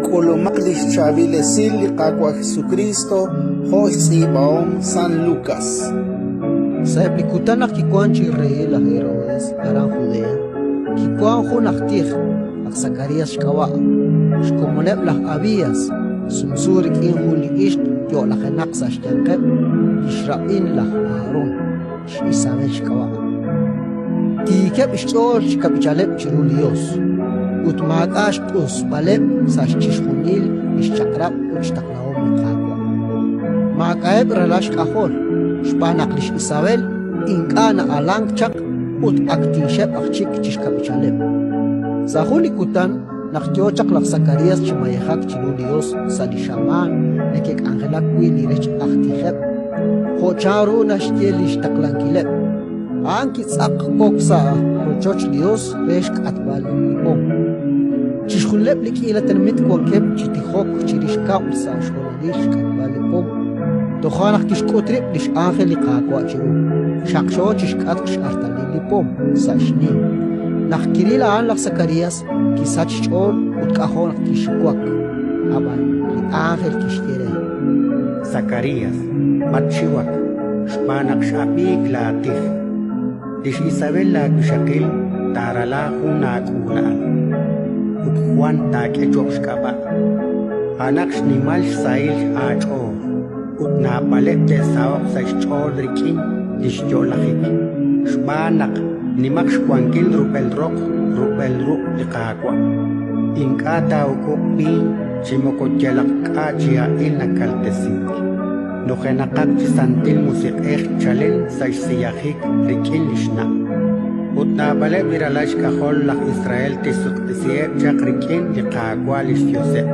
K'ulumaq li xchaab'il esil li Qaawa' Jesukriist jo' xtz'iib'ahom San Lukas. Sa'eb' li kutan naq kiwank chi reyil laj Herodes aran Judea, kiwank jun aj tij, aj Sakarías xk'ab'a', xkomoneb' laj Abías, sumsu rik'in jun li ixq yo'lajenaq sa' xyanqeb' li xrab'in laj Aharón, x'Isabel xk'ab'a'. Tiikeb' xch'ool chi kab'ichaleb' chiru li Yos, ut maak'a' xq'usb'aleb' sa' chixjunil li xchaq'rab' ut xtaqlahom li Qaawa'. Maak'a'eb' ralal xk'ajol, xb'aan naq lix Isabel ink'a' na'alank chaq ut ak tiixeb' aj chik chi xkab'ichaleb'. Sa' jun li kutan naq yo chaq laj Sakarías chi mayejak chiru li Yos sa' li xamaan neke'k'anjelak wi' li rech aj tijeb', jo' chanru naxye li xtaqlankileb', a'an kitz'aq ok sa' rochoch li Yos re xk'atb'al li pom. Chixjunileb' li k'iila tenamit wankeb' chi tijok chirix kab'l sa' xhoonalil xk'atb'al li pom. Toja' naq kixk'ut rib' li x'ánjel li Qaawa' chiru, xaqxo chi xk'atq x'artalil li pom sa' xnim. Naq kiril a'an laj Sakarías, kisach xch'ool ut k'ajo' naq kixuwak. Ab'an li ánjel kixye re: Sakarías, matxiwak, xb'aan naq x'ab'iik laatij. Lix Isabel laawixaqil taarala jun aak'uula'al, ut Jwan taak'e cho'q xk'ab'a'. A'anaq xnimal xsahil aach'ool, ut naab'aleb' te'saho'q sa' xch'ool rik'in li xyo'lajik, xb'aan naq nimaq xwankil rub'el roq rub'el ruq' li Qaawa'. Ink'a' taa'uk'uq b'iin chi moko yalaq k'a' chi a'il nakaltesink. Nujenaqaq chi Santil Musiq'ej chalen sa' xsiyajik rik'in li xna'. Ut naab'aleb' li ralal xk'ajol laj Israel tixsutq'isiheb' chaq rik'in li Qaawa' li xYoseb'.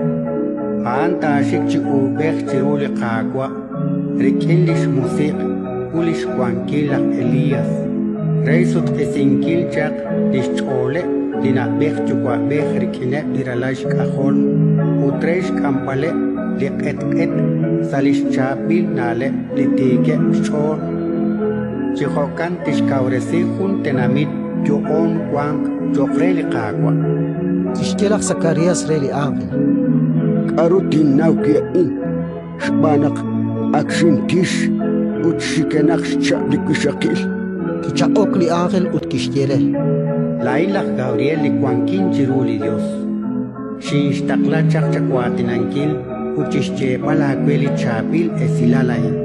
A'an taaxik chi uub'ej chiru li Qaawa' rik'in li xmusiq' ut li xwankil laj Elías, re xsutq'isinkil chaq li xch'ooleb' li na'b'ej yuwa'b'ej rik'ineb' li ralal xk'ajol ut re xk'amb'aleb' li q'etq'et sa' li xchaab'il na'leb' li tiikeb' xch'ool. Chi jo'kan tixkawresi jun tenamit yo'oon wanq cho'q re li Qaawa'. Kixye laj Sakarías re li ánjel: K'aru tinnaw wi' a'in? Xb'aan naq ak xintix ut xikenaq xcha'b' li wixaqil. Kichaq'ok li ánjel ut kixye re: Laa'in laj Gabriel li wankin chiru li Yos. Xinxtaqla chaq chawaatinankil ut chi xyeeb'al aawe li chaab'il esilal a'in.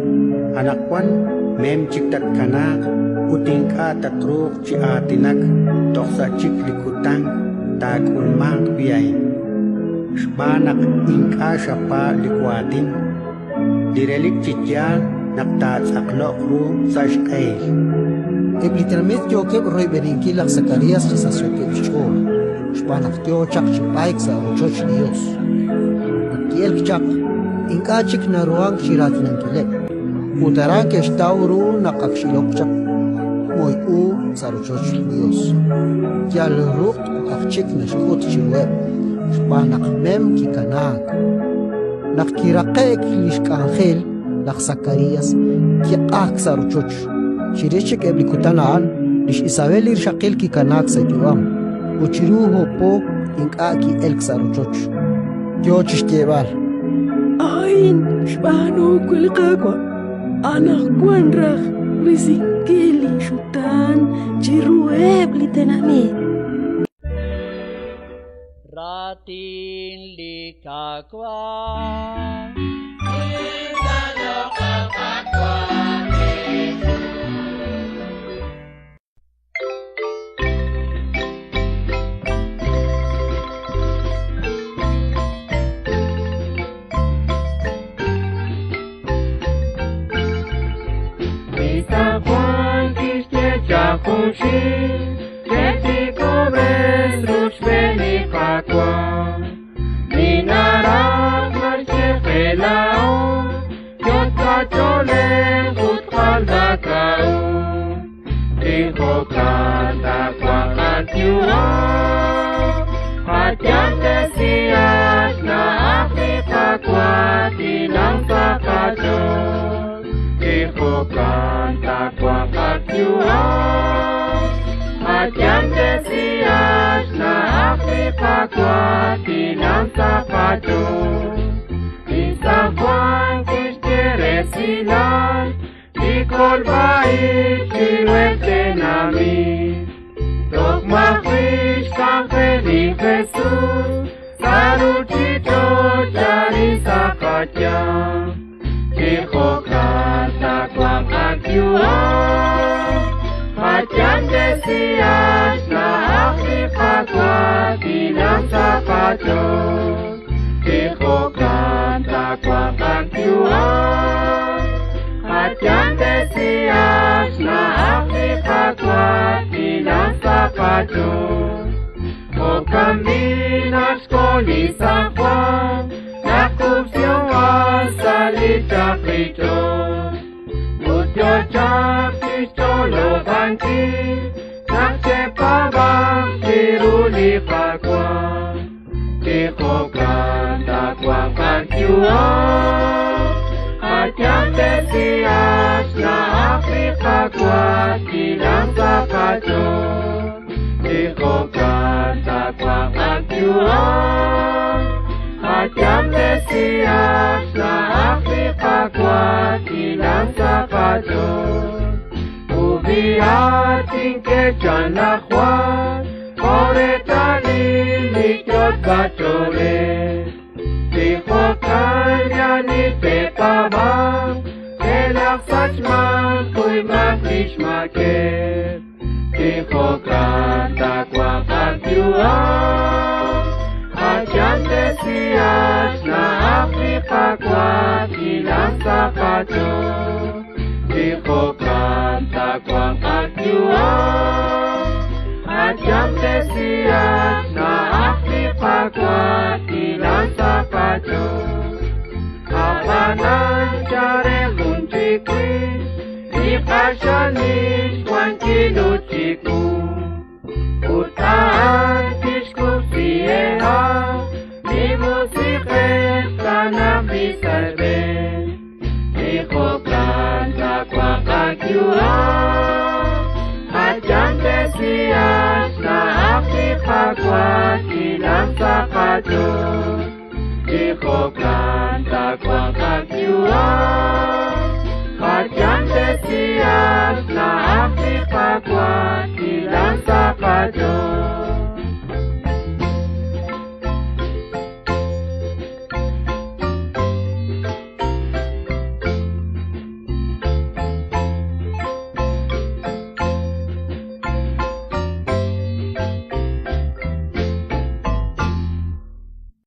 Anaqwan mem chik tatkanaaq ut ink'a' tatruuq chi aatinak toj sa' chik li kutan taak'ulmanq wi' a'in. Xb'aan naq ink'a' xapaab' li waatin, li relik chi yaal naq taatz'aqloq ru sa' xq'ehil. Eb' li tenamit yookeb' royb'eninkil laj Sakarías chi sachsookeb' xch'ool, xb'aan naq yo chaq chi b'ayk sa' rochoch li Yos. Naq ki'elk chaq, ink'a' chik naruhank chi raatinankileb', ut aran ke'xtaw ru naq ak x'ilok chaq moy u sa' rochoch li Yos. Yal ruq' aj chik naxk'ut chiruheb', xb'aan naq mem kikanaak. Naq kiraqe'k li xk'anjel laj Sakarías, kiq'ajk sa' rochoch. Chirix chik eb' li kutan a'an, lix Isabel li rixaqil kikanaak sa' yu'am, ut chiru oob' po ink'a' ki'elk sa' rochoch. Yo chi xyeeb'al: A'in xb'aanu wi' li Qaawa', anaqwan raj risinkil linxutaan chiruheb' li tenamit. Raatin li Qaawa'. Li San Juan kixye chaq junxil, Chetikob'res ruchb'een li Qaawa'. Li naraj naxye qe laa'o, yot' qach'oolej ut jalb'ak'a'uxl. Chi jo'kan taawanq qayu'am, qayamtesihaq xna'aj li Qaawa' tinam sa' qach'ool. Chi jo'kan taawanq qayu'am, qayamtesihaq xna'aj li Qaawa' resilal li kolb'a-ib' chiruheb' tenamit. Toj maji' xk'anjel li Jesus sa' ruchich'och' arin sa' qayanq. Chi jo'kan taawanq qayu'am, qayamtesihaq xna'aj li Qaawa' hilank sa' qach'ool. Chi jo'kan taawanq qayu'am, qayamtesihaq xna'aj li Qaawa' hilank sa' qach'ool. Jo'kan b'i' naq xk'ol li San Juan, naq kub'sihom ha' sa' li chaqich'och'. Ut yo chaq chixch'olob'ankil naq che'paab'anq chiru li Qaawa'. Chi jo'kan taawanq qayu'am, qayamtesihaq xna'aj li Qaawa' hilank sa' qach'ool. Chi jo'kan taawanq qayu'am, qayamtesihaq xna'aj li Qaawa' hilank sa' qach'ool. Ubiatin kechan laj Juan, jo' reetalil li yotb'ach'oolej. Chi jo'kan li ani te'paab'anq, te'laj sachmanq kuymaq lix maakeb'. Chi jo'kan taawanq qayu'am, qayamtesihaq xna'aj li Qaawa' hilank sa' qach'ool. Chi jo'kan taawanq qayu'am, qayamtesihaq xna'aj li Qaawa' hilank sa' qach'ool. Ab'anan chalen jun chik wix li q'axal nim xwankil ut chiwu. Ut a'an tixkub'si eeha' li Musiq'ej taanaq li sa' eeb'een. Chi jo'kan taawanq qayu'am, qayamtesihaq xna'aj li Qaawa' hilank sa' qach'ool. Chi jo'kan taawanq qayu'am, qayamtesihaq xna'aj li Qaawa' hilank sa' qach'ool.